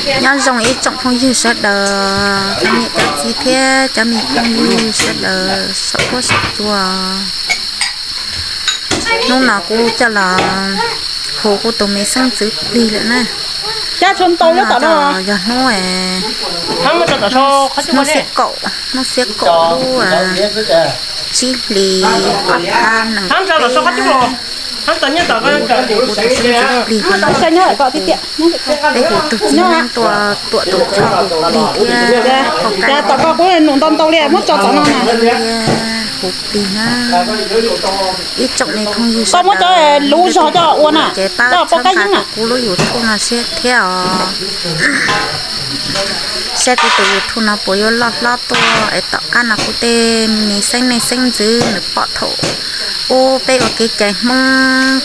Nyob zoo ib tsoom phooj ywg sawv daws, cov niam cov txiv thiab cov me phooj ywg sawv daws saum huab saum cua. Hnub no kuv coj los hu kuv tus me xeeb ntxwv plig lawm na. Hnub no yog hnub, hnub xiab kaum, hnub xiab kaum lub tsib hlis ob phav nees peb na. Kuv tus xeeb ntxwv plig no, peb hu tus txiv neeb tuaj tuam tus tsho hu plig thiab, tom koj kuv num ntau ntau li, muab tso tom no na. Hu plig na. Ib tsoom me phooj ywg sawv daws, lub zog coj ua na, ces pab txhawb nqa kuv lub YouTube no siab thiab os. Saib kuv tus YouTube no puas yuav loj hlob tuaj es tom qab no kuv tej me xeeb neej xeeb ntxwv nws pom thaum ub peb ua kev cai Hmoob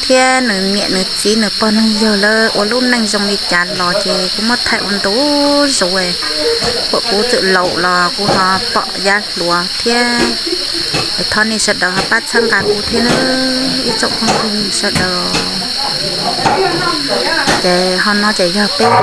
thiab nws niam nws txiv nws pog nws yawg lawv ua lub neej zoo li cas los ces kuv muab thaij ua ntu zus, kuv txawm laus los kuv ho pom yav hluas thiab. Thov nej sawv daws ho pab txhawb nqa kuv thiab nawb ib tsoom phooj ywg sawv daws. Ces ho no ces yog peb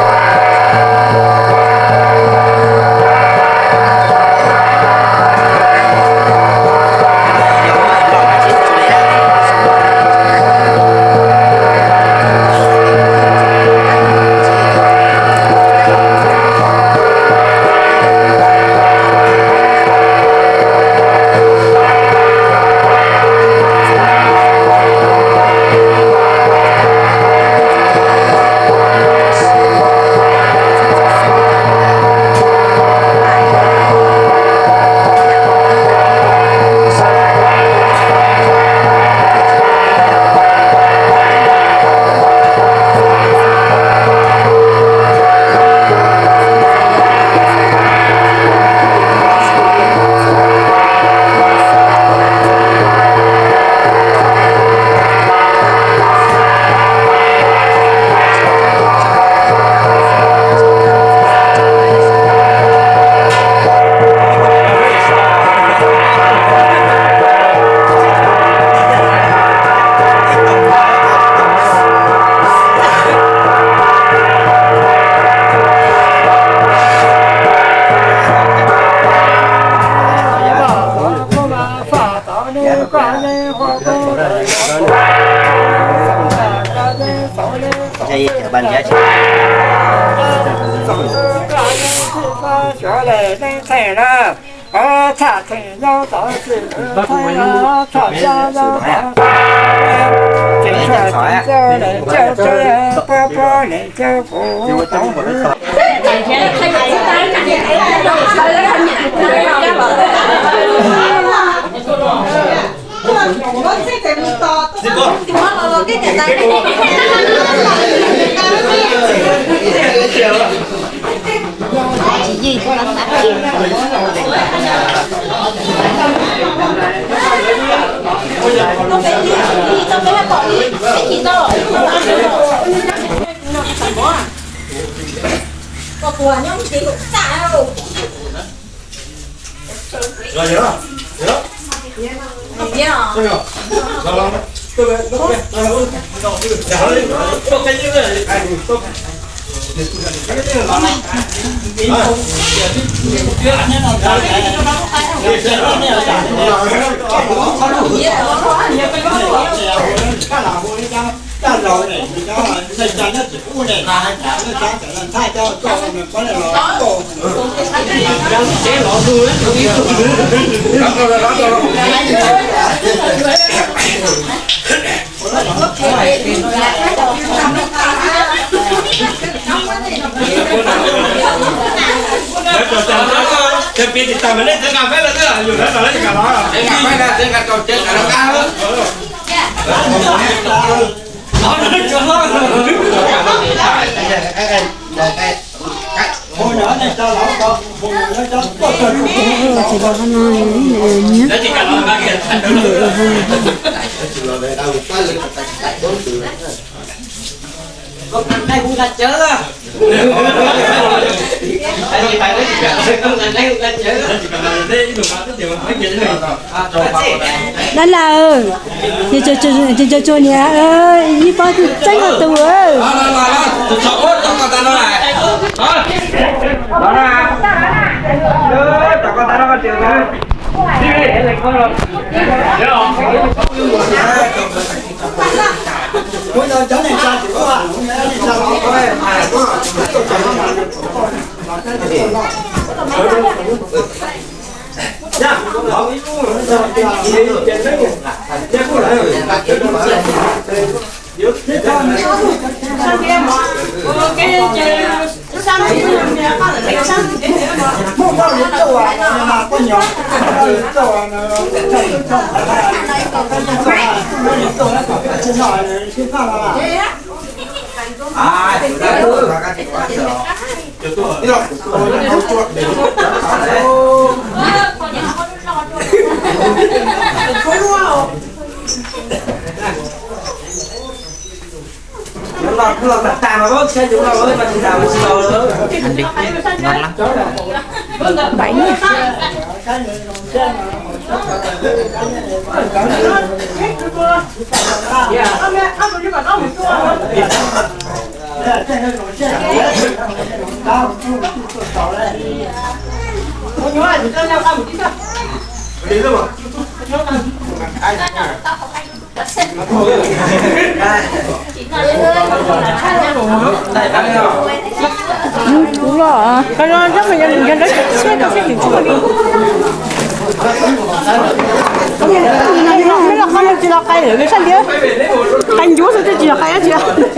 Dab laug, ces tsuas niam ib pab tseeb tus. Ngon lắm. Kuv los, koj no coj mus yog nws yog dab tsi thiab koj thiaj tsis tshuaj li. Mej los qab no tsis los qai lawm sab ntiag, qai ncuav xwb twb tsis los qai dab tsi.